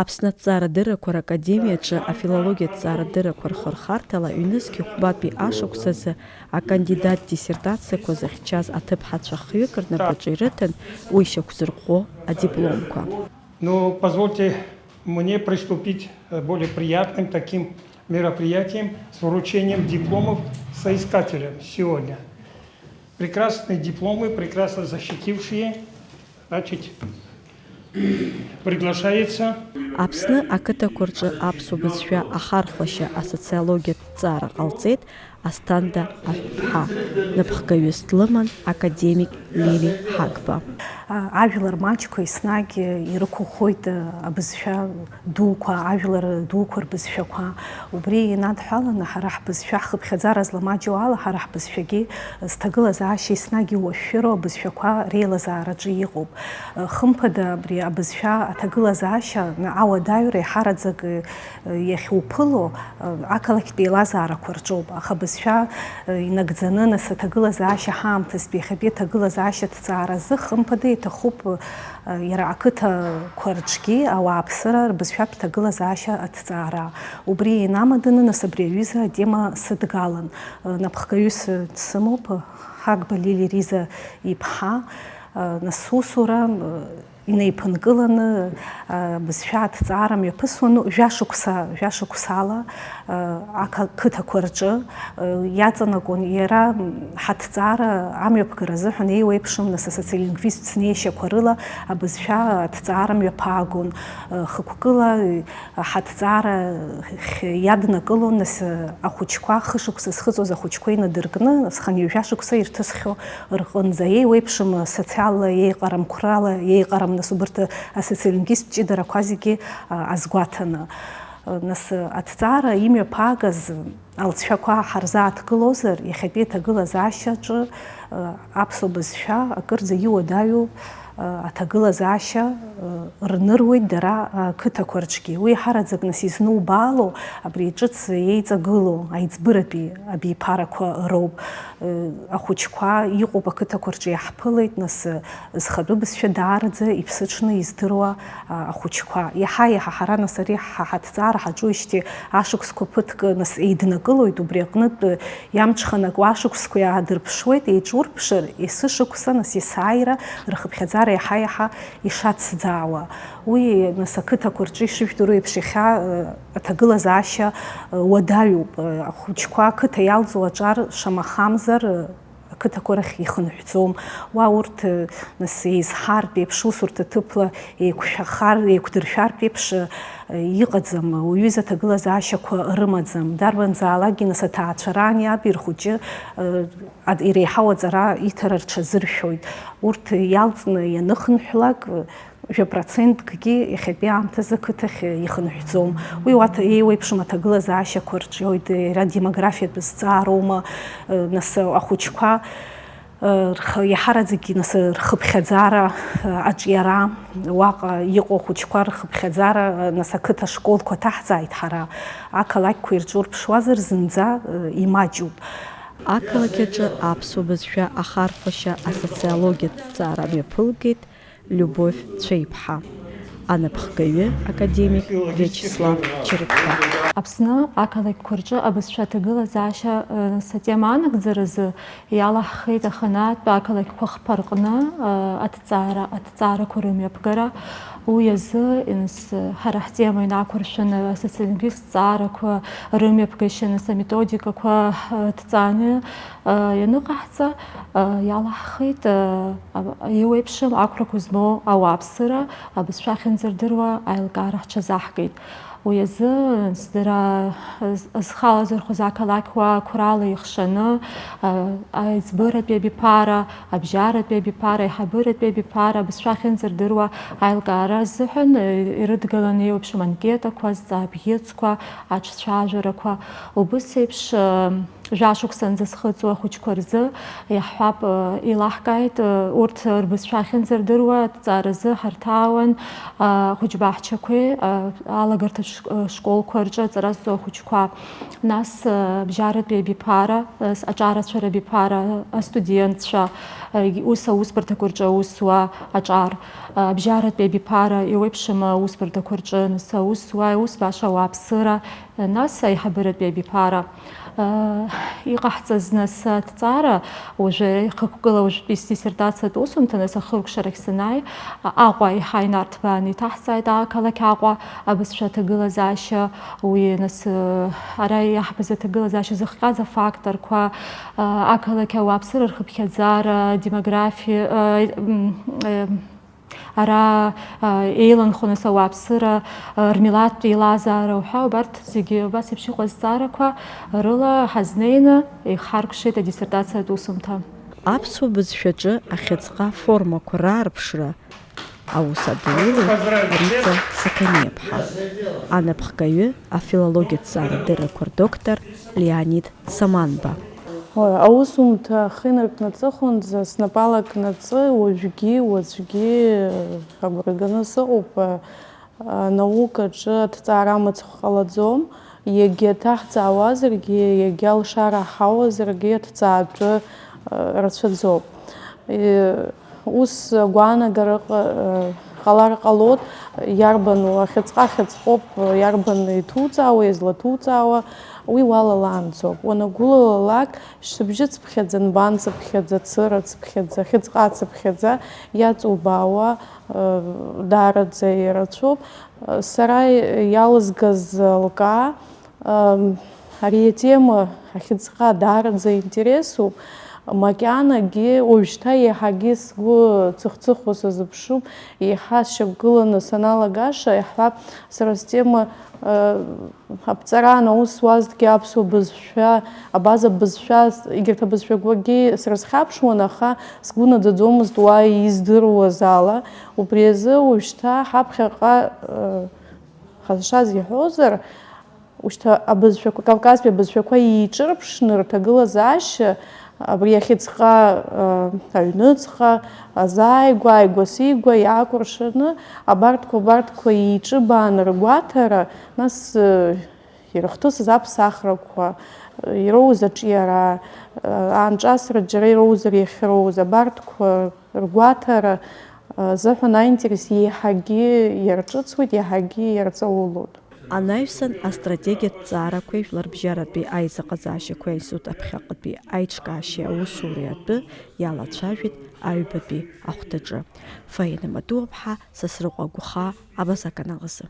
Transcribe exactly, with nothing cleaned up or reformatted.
Аԥсны аҭҵаарадыррақәа ракадемиаҿы афилологиатә ҭҵаарадыррақәа рхырхарҭала ҩнызқь хәбатәи ашықәс азы акандидат диссертациақәа зыхьчаз аҭыԥҳацәа хҩык рнапаҿы ирыҭан уи шьақәзырӷәӷәо адипломқәа. Ну, позвольте мне приступить к более приятным таким мероприятиям с вручением дипломов соискателям сегодня. Прекрасные дипломы, прекрасно защитившие, значит, приглашается. Аԥсны ақыҭақәа рҿы аԥсуа бызшәа ахархәашьа асоциологиатә ҭҵаара ҟалҵеит Асҭанда Аҳәԥҳа, напхгаҩыс длыман академик Лили Ҳагба. Ажәлар маҷқәа еснагь ирықәыӷәӷәоит абызшәа дуқәа, ажәлар дуқәа рбызшәақәа. Убри инадҳәаланы, ҳара ҳбызшәа ҳхыԥхьаӡара зламаҷу ала, ҳара ҳбызшәагьы зҭагылазаашьа еснагь иуашәшәыроу абызшәақәа реилазаараҿы иҟоуп. Хымԥада, абри абызшәа аҭагылазаашьа ауадаҩра еиҳараӡак иахьуԥыло ақалақьтә еилазаарақәа рҿоуп. Аха абызшәа инагӡаны, нас аҭагылазаашьа ҳаамҭазтәи иахьатәи аҭагылазаашьа аҭҵааразы, хымԥада, иҭахуп иара ақыҭақәа рҿгьы ауааԥсыра рбызшәатә ҭагылазаашьа аҭҵаара. Убри инамаданы, нас, абри аҩыза атема сыдгалан. Напхгаҩыс дсымоуп, Ҳагба Лили Риза иԥҳа, нас, сусура инеиԥынкыланы, абызшәа аҭҵаара мҩаԥысуан, ну, жәашықәса, жәашықәсала, ақыҭақәа рҿы иаҵанакуан иара ҳаҭҵаара амҩаԥгара азыҳәан еиуеиԥшым, нас, асоциолингвисттә снеишьақәа рыла абызшәа аҭҵаара мҩаԥаагон. Хықәкыла ҳаҭҵаара иаднакылон, нас, ахәыҷқәа, хышықәса зхыҵуаз ахәыҷқәа инадыркны, нас, хынҩажәа шықәса ирҭысхьоу рҟынӡа, еиуеиԥшым социалла еиҟарам, қәрала еиҟарам, нас, убарҭ асоциолингвисттә ҷыдарақәа зегьы азгәаҭаны. Нас, аҭҵаара имҩаԥаагаз алҵшәақәа ҳарзааҭгылозар, иахьатәи аҭагылазаашьаҿы аԥсуа бызшәа акырӡа иуадаҩу аҭагылазаашьа рныруеит дара ақыҭақәа рҿгьы. Уи ҳараӡак, нас, изнубаало абри ҿыц еиҵагылоу аиҵбыратәи абиԥарақәа роуп. Ахәыҷқәа иҟоуп ақыҭақәа рҿы иаҳԥылеит, нас, зхатәы бызшәа даараӡа иԥсыҽны издыруа ахәыҷқәа. Иаҳа-иаҳа ҳара, нас, ари ҳа ҳаҭҵаара ҳаҿуижьҭеи ашықәсқәа ԥыҭк, нас, еиднакылоит, убри аҟнытә иамҽханакуа ашықәсқәа иаадырԥшуеит, еиҿурԥшыр, есышықәса, нас, есааира рхыԥхьаӡара иаҳа-иаҳа ишацӡаауа. Уи, нас, ақыҭақәа рҿы ишыжәдыруа еиԥш, иахьа аҭагылазаашьа уадаҩуп. Ахәыҷқәа ақыҭа иалҵуа аҿар шамахамзар, ақыҭақәа рахь ихынҳәӡом. Уа урҭ, нас, еизҳартә еиԥш, усурҭа ҭыԥла еиқәшәахар, еиқәдыршәартә еиԥш, иҟаӡам, уҩыза аҭагылазаашьақәа рымаӡам. Дарбанзаалакгьы, нас, аҭаацәараан иаб ирхәыҷы, иреиҳау аҵара иҭара рҽазыршәоит. Урҭ иалҵны ианыхынҳәлак, жәа проценткгьы иахьатәи аамҭазы ақыҭахь ихынҳәӡом. Уи уаҭа еиуеиԥшым аҭагылазаашьақәа рҿиоит, иара демографиатә зҵаароума, нас, ахәыҷқәа, рхы, иаҳараӡакгьы, нас, рхыԥхьаӡара аҿиара, уаҟа иҟоу ахәыҷқәа рхыԥхьаӡара, нас, ақыҭа школқәа ҭаҳҵааит ҳара. Ақалақьқәа ирҿурԥшуазар, зынӡа имаҷуп. Ақалақь аҿы аԥсуа бызшәа ахархәашьа асоциологиатә ҭҵаара мҩаԥылгеит Любовь Цәеиԥҳа, анапхгаҩы академик Виачеслав Чырыԥҳа. Аԥсны ақалақьқәа рҿы абызшәа аҭагылазаашьа, нас, атема анагӡаразы иалаҳхит аханатә ақалақьқәа хԥа рҟны аҭҵаара, аҭҵаарақәа рымҩаԥгара. Уи азы, нас, ҳара ҳтема инақәыршәаны асоциолингвисттә ҭҵаарақәа рымҩаԥгашьа, нас, аметодикақәа ҭҵааны ианыҟаҳҵа, иалаҳхит еиуеиԥшым ақәрақәа змоу ауааԥсыра абызшәа ахьынӡардыруа аилкаара ҳҽазаҳкит. Уи азы, нас, дара зхы алазырхәыз ақалақьуаа қәрала ихшаны, аиҵбыратәи абиԥара, абжьаратәи абиԥара, аиҳабыратәи абиԥара абызшәа ахьынӡардыруа аилкаара азыҳәан ирыдгаланы еиуеиԥшым анкетақәа, зҵаабӷьыцқәа, аҿцәажәарақәа. Убыс еиԥш, Жәашықәсанӡа зхыҵуа ахәыҷқәа рзы иаҳҳәап, еилаҳкааит, урҭ рбызшәа ахьынӡардыруа аҭҵааразы ҳарҭаауан ахәыҷбаҳчақәеи алагарҭатә школқәа рҿы аҵара зҵо ахәыҷқәа. Нас абжьаратәи абиԥара, аҿарацәара абиԥара, астудентцәа, Егь-, ус аусбарҭақәа рҿы аус зуа аҿар, абжьаратәи абиԥара, еиуеиԥшым аусбарҭақәа рҿы, нас аус зуа, аус баша ауааԥсыра, нас аиҳабыратәи абиԥара. Иҟаҳҵаз нас аҭҵаара, уажәы ихықәкыла уажәтәи сдиссертациатә усумҭа, нас ахыркәшарахь санааи, Аҟәа еиҳа инарҭбааны иҭаҳҵааит ақалақь Аҟәа абызшәа аҭагылазаашьа, уи нас, ара иаҳбаз аҭагылазаашьа зыхҟьаз афакторқәа, ақалақь ауааԥсыра рхыԥхьаӡара, демографиа, м, м, ара, а, еиланхо нас ауааԥсыра, а, рмилаҭтә еилазаара уҳәа, убарҭ зегьы убас еиԥш иҟоу азҵаарақәа рыла ҳазнеины еихҳаркәшеит адиссертациатә усумҭа. Аԥсуа бызшәаҿы ахьыӡҟа аформақәа раарԥшра аус адулеи Риҵа Сақаниаԥҳа, анапхгаҩы, афилологиатә ҭҵаарадыррақәа рдоктор Леонид Саманба. Аусумҭа ахы инаркнаҵыхәынӡа, снапала кнаҵы, уажәгьы, уаҵәгьы агәра ганы сыҟоуп. Анаукаҿы аҭҵаара мыцхә ҟалаӡом, егьа ҭаҳҵаауазаргьы, егьа алшара ҳауазаргьы аҭҵаатәы рацәаӡоуп. Ус агәаанагара ҟа-, ҟалар ҟалоит, иарбану ахьыӡҟа ахьыӡҟоуп, иарбану иҭуҵаауа, излаҭуҵаауа, уи уалалаанӡоуп. Уанагәылалалак, шьҭыбжьыцыԥхьаӡа, нбанцыԥхьаӡа, цырацыԥхьаӡа, хьыӡҟацыԥхьаӡа иаҵубаауа, даараӡа ирацәоуп. Сара иалызгаз лкаа, ари атема ахьыӡҟа даараӡа интересуп, макьанагьы уажәшьҭа еиҳагьы сгәы цыхцыхуа сазыԥшуп, еиҳа сшьақәгыланы саналагаша, иаҳҳәап, сара стема, аԥҵараан аус зуазҭгьы аԥсуа бызшәа, абаза бызшәа, егьырҭ абызшәақәагьы срызхьаԥшуан, аха сгәы наӡаӡомызт уа издыруаз ала. Убри азы уажәшьҭа ҳаԥхьаҟа, ҳазшаз иҳәозар, ушьҭа абызшәақәа, Кавказтәи абызшәақәа еиҿырԥшны рҭагылазаашьа, абри ахьыӡҟа, аҩныҵҟа, азааигәа, ааигәа-сигәа иаакәыршаны, абарҭқәа, абарҭқәа еиҿыбааны ргәаҭара, нас, ирыхҭысыз аԥсахрақәа, ироуз аҿиара, аанҿасра џьара ироузар иахьроуз, абарҭқәа ргәаҭара азыҳәан аинтерес еиҳагьы иарҿыцуеит, иаҳагьы иарҵаулоит. Анаҩсан астратегиатә ҭҵаарақәеи жәларбжьаратәи аизыҟазаашьақәеи аинститут аԥхьаҟатәи аиҿкаашьеи аусуреи атәы иалацәажәеит аҩбатәи ахәҭаҿы. Фаина Матуаԥҳа, Сасрыҟәа Гәхаа, Абаза канал азы.